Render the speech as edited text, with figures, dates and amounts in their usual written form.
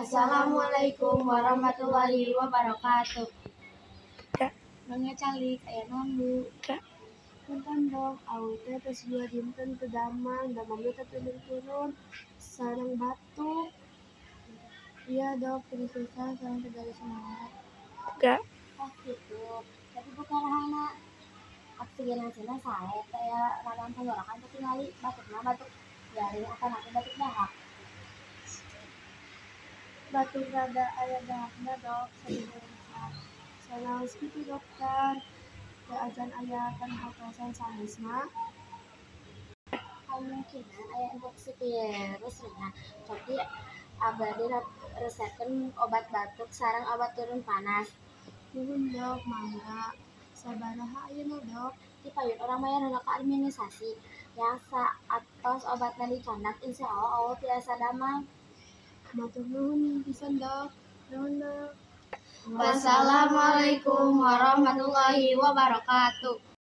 Assalamualaikum warahmatullahi wabarakatuh. Mangga calik, aya naon, Bu? Punten, Dok, awi teh tos 2 dinten teu damang, damangna teu turun-turun, sareng batuk. Iya, Dok, teu susah sareng teu gaduh semangat. Oh gitu. Tapi buka rahangna, oksigenasina sae, teu aya radang tenggorokan katingali, batukna batuk garing atanapi batuk dahak? Batuk rada aya dahakna, Dok, sabenerna. Sanaos kitu, Dokter, teu acan aya perhatosan sanesna. Kamungkinan aya infeksi virus ringan. Tapi abdi resepkeun obat batuk sareng obat turun panas. Nuhun, Dok, mangga. Sabaraha ayeuna, Dok? Ti payun urang mayar heula ka administrasi. Yang saatos obatna dicandak, insyaallah Allah tiasa damang. Hatur nuhun pisan, Dok. Nuhun, Dok. Wassalamualaikum warahmatullahi wabarakatuh.